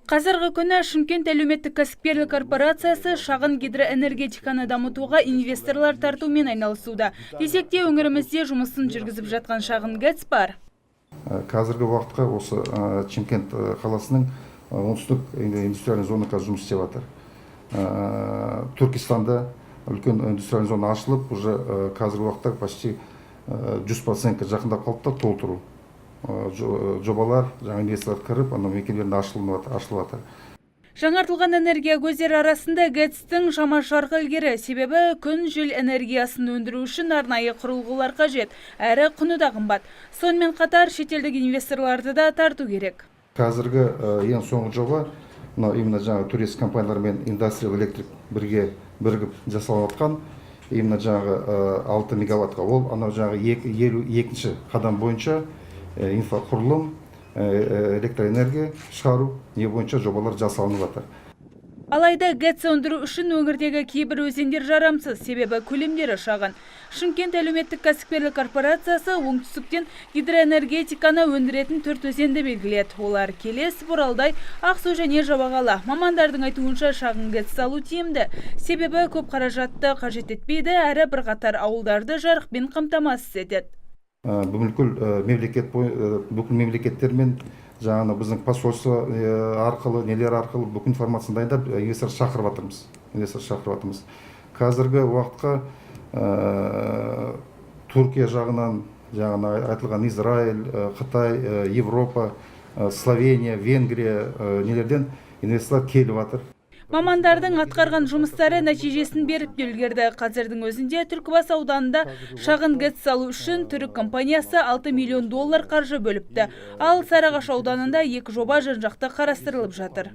Қазіргі күні Шымкент әлеуметтік кәсіпкерлік корпорациясы шағын гидроэнергетиканы дамытуға инвесторлар тартумен айналысуда. Десек те, өңірімізде жұмысын жүргізіп жатқан шағын ГЭС бар. Қазіргі уақытқа осы Шымкент қаласының оңтүстік индустриальный зона қазір жұмыс істеп жатыр. Түркістанда үлкен индустриальный зона ашылып, уже қазіргі уақытта почти 100%-ке жақындап қалды да толтыру. Жобалар, жаңа инвесторлар кіріп, анау мекемелерінде ашылып жатыр. Жаңартылған энергия көздері арасында ГЭС-тің шама шарқы ілгері. Себебі күн, жел энергиясын өндіру үшін арнайы құрылғылар қажет, әрі құны да қымбат. Сонымен қатар шетелдік инвесторларды да тарту керек. Қазіргі ең соңғы жоба мынау, именно жаңағы турецкий компаниялармен Индастриал Электрик бірге бірігіп жасалып жатқан, именно жаңағы 6 мегаваттқа. Ол анау жаңағы 52-ші қадам бойынша инфрақұрылым, электроэнергия шығару не бойынша жобалар жасалынып жатыр. Алайда ГЭС өндіру үшін өңірдегі кейбір өзендер жарамсыз, себебі көлемдері шағын. Шымкент әлеуметтік кәсіпкерлік корпорациясы оңтүстіктен гидроэнергетиканы өндіретін төрт өзенді белгіледі. Олар: Келес, Боралдай, Ақсу және Жабағала. Мамандардың айтуынша, шағын ГЭС салу тиімді. Себебі көп қаражатты қажет етпейді, әрі бірқатар ауылдарды жарықпен қамтамасыз етеді. Бүкіл мемлекет, бүкіл мемлекеттермен жаңағы біздің посольство арқылы, нелер арқылы бүкіл информацияны дайындап, инвестор шақырып жатырмыз, инвестор шақырып жатырмыз. Қазіргі уақытқа Түркия жағынан, жаңағы айтылған Израиль, Қытай, Европа, Словения, Венгрия, нелерден инвесторлар келіп жатыр. Мамандардың атқарған жұмыстары нәтижесін беріп те үлгерді. Қазірдің өзінде Түлкібас ауданында шағын ГЭС салу үшін түрік компаниясы 6 миллион доллар қаржы бөліпті. Ал Сарыағаш ауданында екі жоба жан-жақты қарастырылып жатыр.